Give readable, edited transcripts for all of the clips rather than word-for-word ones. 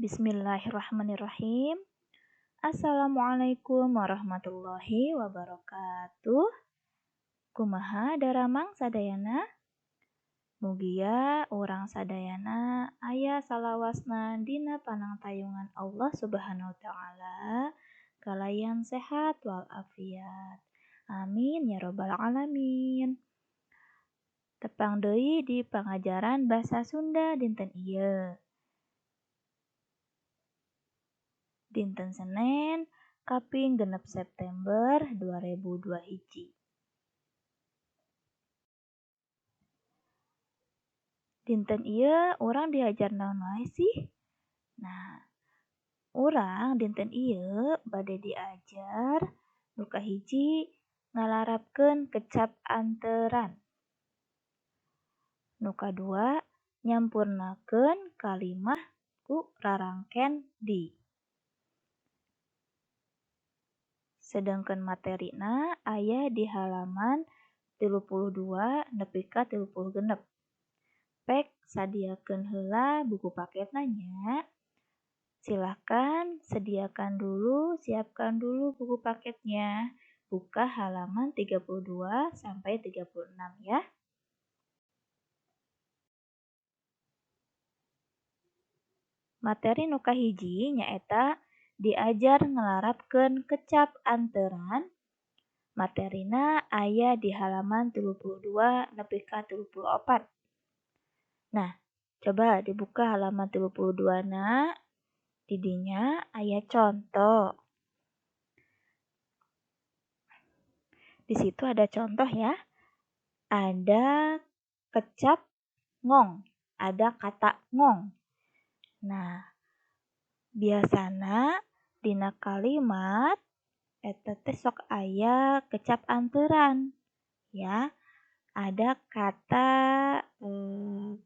Bismillahirrahmanirrahim. Assalamualaikum warahmatullahi wabarakatuh. Kumaha daramang sadayana? Mugia urang sadayana aya salawasna dina panangtayungan Allah Subhanahu wa taala kalayan sehat walafiat. Amin ya robbal alamin. Tepang deui di pangajaran Basa Sunda dinten ieu. Dinten Senen kaping 6 September 2021. Dinten ieu urang diajar naon wae sih? Nah, urang dinten ieu bade diajar nu kahiji ngalarapkeun kecap anteran. Nu kadua nyampurnakeun kalimah ku rarangken di. Sedengkeun materina aya di halaman 32 nepi ka 36. Pek sadiakeun heula buku paketna nya. Silahkan sediakan dulu, siapkan dulu buku paketnya. Buka halaman 32 sampai 36 ya. Materi nu kahiji nyaeta diajar ngalarapkeun kecap anteran. Materina aya di halaman 32 nepi ka 34. Nah, coba dibuka halaman 32 na. Di dinya aya contoh. Di situ ada contoh ya. Ada kecap ngong, ada kata ngong. Nah, biasana dina kalimat eta teh sok aya kecap anteran ya. Ada kata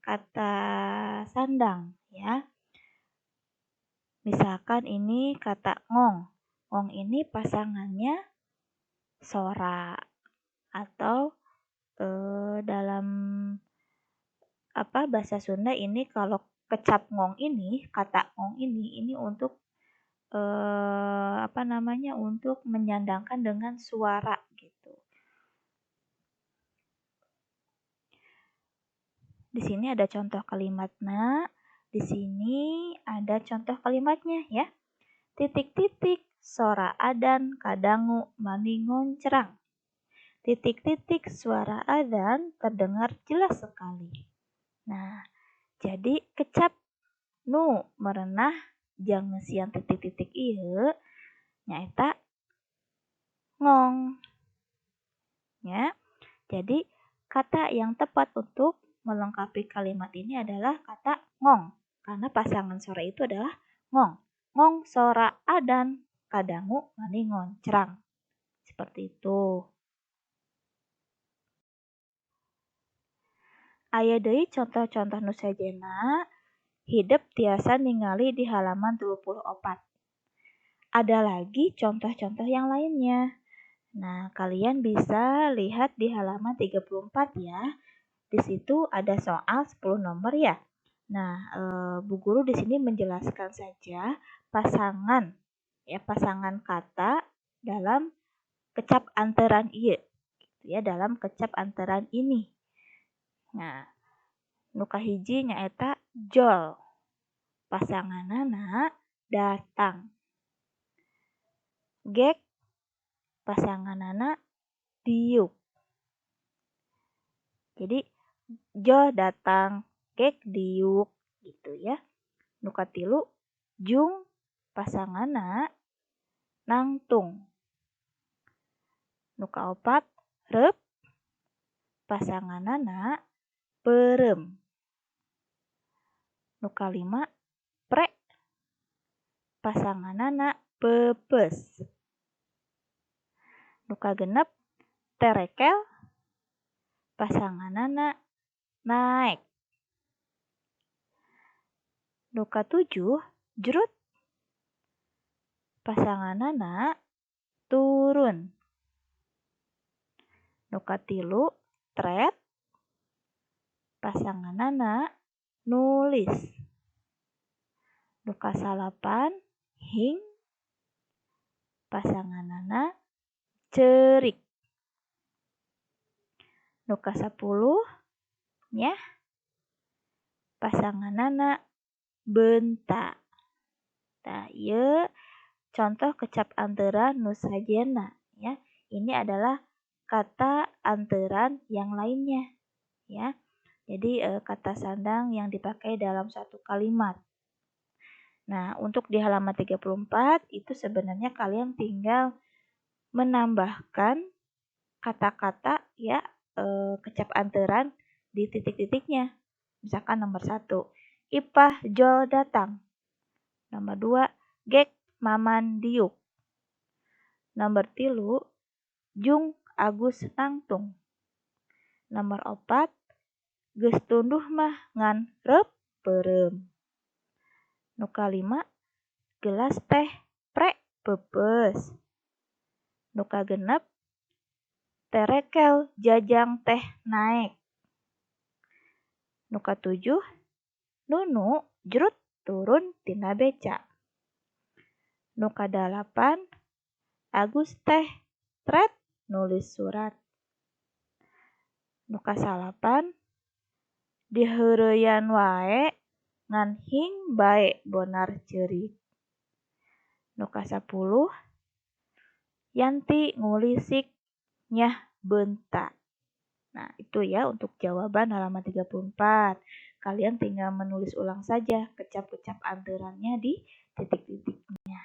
kata sandang ya. Misalkan ini kata ngong. Ngong ini pasangannya sora atau dalam apa bahasa Sunda ini kalau kecap ngong ini, kata ngong ini untuk untuk menyandangkan dengan suara gitu. Di sini ada contoh kalimatnya, di sini ada contoh kalimatnya ya. Titik-titik sora adan kadangu mani ngoncerang. Titik-titik suara adzan terdengar jelas sekali. Nah, jadi kecap nu merenah jang ngeusian titik-titik ieu nyaeta ngong. Ya. Jadi kata yang tepat untuk melengkapi kalimat ini adalah kata ngong, karena pasangan sora itu adalah ngong. Ngong sora adan kadangu mani ngoncrang. Seperti itu. Aya deui contoh-contoh nu sejenna hidep tiasa ningali di halaman 34. Ada lagi contoh-contoh yang lainnya. Nah, kalian bisa lihat di halaman 34 ya. Di situ ada soal 10 nomor ya. Nah, Bu Guru di sini menjelaskan saja pasangan ya, pasangan kata dalam kecap anteran ieu gitu ya, dalam kecap anteran ini. Nah, nu kahiji nyaeta jol. Pasanganana datang. Gek pasanganana diuk. Jadi jol datang, gek diuk gitu ya. Nu katilu jung pasanganana nangtung. Nu kaopat reup pasanganana peureum. Nu kalima prek pasanganana peupeus. Nu kagenep terekel pasanganana naek. Nu katujuh jrut pasanganana turun. Nu katilu tret pasanganana nulis. Nu kasalapan hing pasanganana ceurik. Nu kasapuluh nyah pasanganana beunta. Tah ieu contoh kecap anteuran nu sejenna ya. Ini adalah kata anteuran yang lainnya ya. Jadi kata sandang yang dipakai dalam satu kalimat. Nah, untuk di halaman 34 itu sebenarnya kalian tinggal menambahkan kata-kata ya, kecap anteuran di titik-titiknya. Misalkan nomor 1, Ipah jol datang. Nomor 2, gek maman diuk. Nomor 3, jung Agus nangtung. Nomor 4, geus tunduh mah ngan reup peureum. Nu kalima, gelas teh prek peupeus. Nu kagenep, terekel jajang teh naek. Nu katujuh, Nunu jrut turun tina beca. Nu kadalapan, Agus teh tret nulis surat. Nu kasalapan, diheureuyaan wae ngan hing bae bonar ceurik. Nu kasapuluh, Yanti ngulisik nyah beunta. Nah, itu ya untuk jawaban halaman 34. Kalian tinggal menulis ulang saja kecap-kecap anteurannya di titik-titiknya.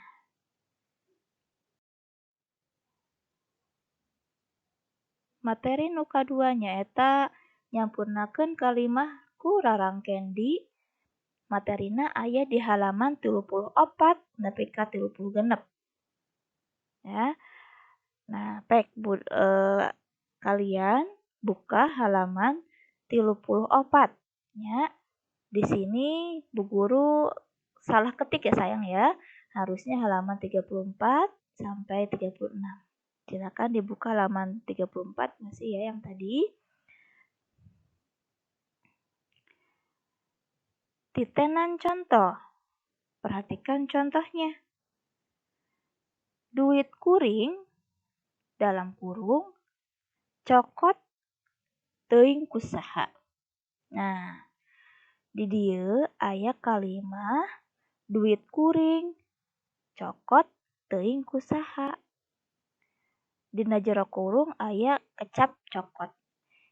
Materi nu kadua nyaeta nyampurnakeun kalimah ku rarangken di. Materina aya di halaman 34 nepi ka 36. Ya. Nah, pek kalian buka halaman 34 ya. Di sini Bu Guru salah ketik ya sayang ya. Harusnya halaman 34 sampai 36. Silakan dibuka halaman 34 masih ya yang tadi. Titenan contoh. Perhatikan contohnya. Duit kuring dalam kurung cokot teuing ku saha. Nah, di dieu aya kalimah duit kuring cokot teuing ku saha. Dina jero kurung aya kecap cokot.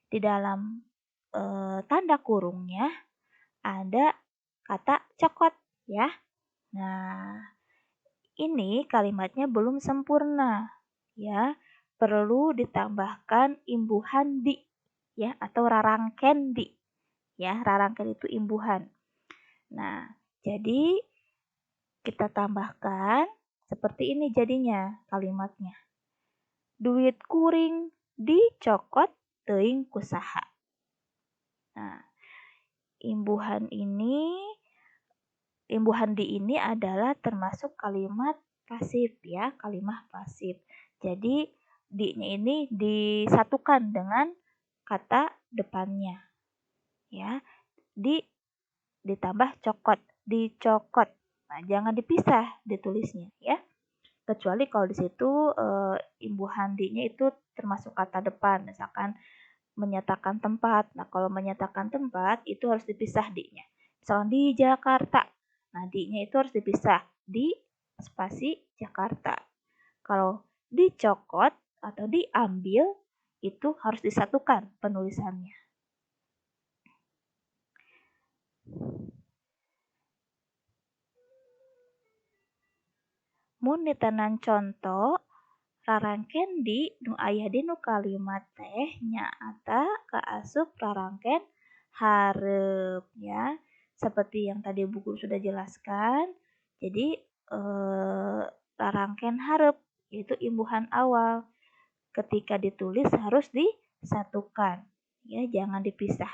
Di dalam tanda kurungnya ada kata cokot ya. Nah, ini kalimatnya belum sempurna ya. Perlu ditambahkan imbuhan di ya atau rarangken di. Ya, rarangken itu imbuhan. Nah, jadi kita tambahkan seperti ini jadinya kalimatnya. Duit kuring dicokot teuing ku saha. Nah, imbuhan di ini adalah termasuk kalimat pasif ya, kalimat pasif. Jadi di-nya ini disatukan dengan kata depannya. Ya, di ditambah cokot, dicokot. Nah, jangan dipisah ditulisnya ya. Kecuali kalau di situ imbuhan di-nya itu termasuk kata depan, misalkan menyatakan tempat. Nah, kalau menyatakan tempat itu harus dipisah di-nya. Misalkan di Jakarta. Nah, di-nya itu harus dipisah di spasi Jakarta. Kalau dicokot atau diambil itu harus disatukan penulisannya. Mun ditenan contoh rarangken di nu aya di nu kalimat teh nyaeta kaasup rarangken hareup ya. Seperti yang tadi Bu Guru sudah jelaskan. Jadi rarangken hareup yaitu imbuhan awal. Ketika ditulis harus disatukan ya, jangan dipisah.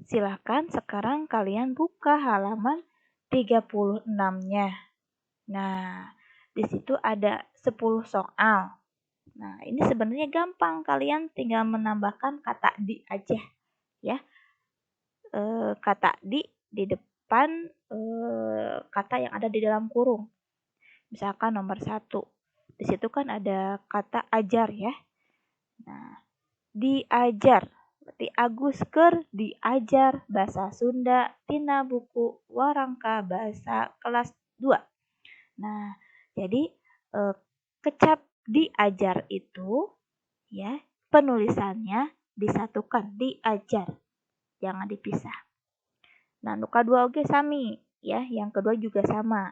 Silahkan sekarang kalian buka halaman 36-nya. Nah, di situ ada 10 soal. Nah, ini sebenarnya gampang, kalian tinggal menambahkan kata di aja ya. Kata di di depan kata yang ada di dalam kurung. Misalkan nomor 1. Di situ kan ada kata ajar ya. Nah, diajar. Berarti Agus keur diajar bahasa Sunda tina buku Warangka Bahasa kelas 2. Nah, jadi kecap diajar itu ya penulisannya disatukan, diajar. Jangan dipisah. Nah, nu kadua oge sami ya, yang kedua juga sama.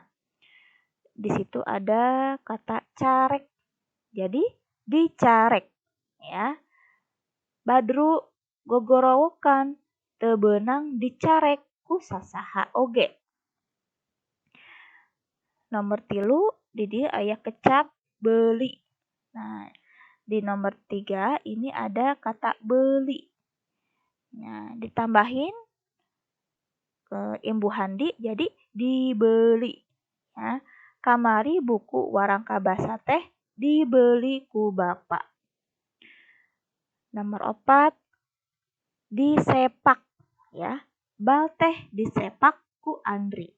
Di situ ada kata carek. Jadi dicarek ya. Badru gogorowokan teu beunang dicarek ku sasaha oge. Nomor 3 di dieu aya kecap beli. Nah, di nomor 3 ini ada kata beli. Nah, ditambahin ke imbuhan di jadi dibeli. Ya, kamari buku Warangka Basa teh dibeli ku bapak. Nomor 4 disepak ya. Bal teh disepak ku Andri.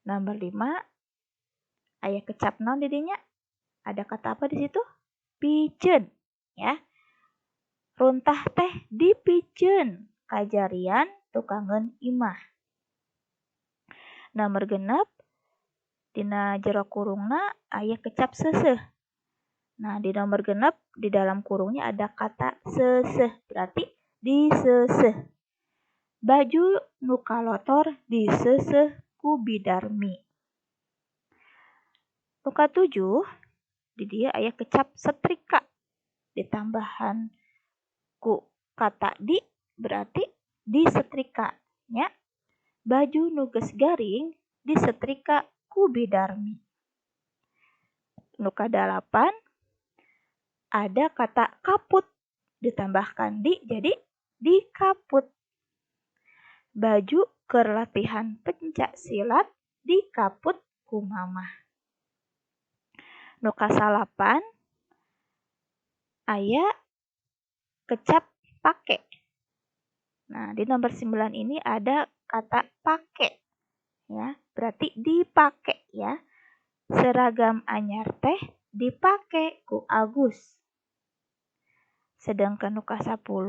Nomor 5 aya kecap naon di dinya? Ada kata apa di situ? Piceun ya. Runtah teh dipiceun kajarian tukangeun imah. Nomor 6 dina jero kurungna aya kecap seuseuh. Nah, di nomor 6 di dalam kurungnya ada kata seuseuh, berarti diseuseuh. Baju nu kalotor diseuseuh ku Bidarmi. Nu katujuh di dieu aya kecap setrika. Ditambahan ku kata di berarti disetrika nya. Baju nu geus garing disetrika ku Bidarmi. Nu kadalapan ada kata kaput ditambahkan di jadi dikaput. Baju keur latihan pencak silat dikaput ku mamah. Nu kasalapan aya kecap pake. Nah, di nomor 9 ini ada kata pake. Ya, berarti dipake ya. Seragam anyar teh dipake ku Agus. Sedangkan nu ka-10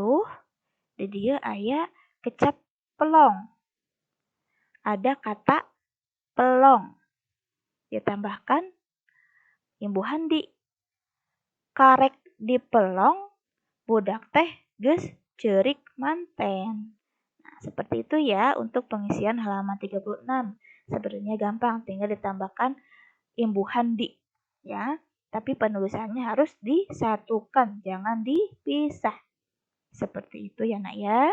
di dieu aya kecap pelong. Ada kata pelong. Ditambahkan imbuhan di. Karek dipelong budak teh geus ceurik manten. Nah, seperti itu ya untuk pengisian halaman 36. Sebenarnya gampang, tinggal ditambahkan imbuhan di ya. Tapi penulisannya harus disatukan, jangan dipisah. Seperti itu ya nak ya.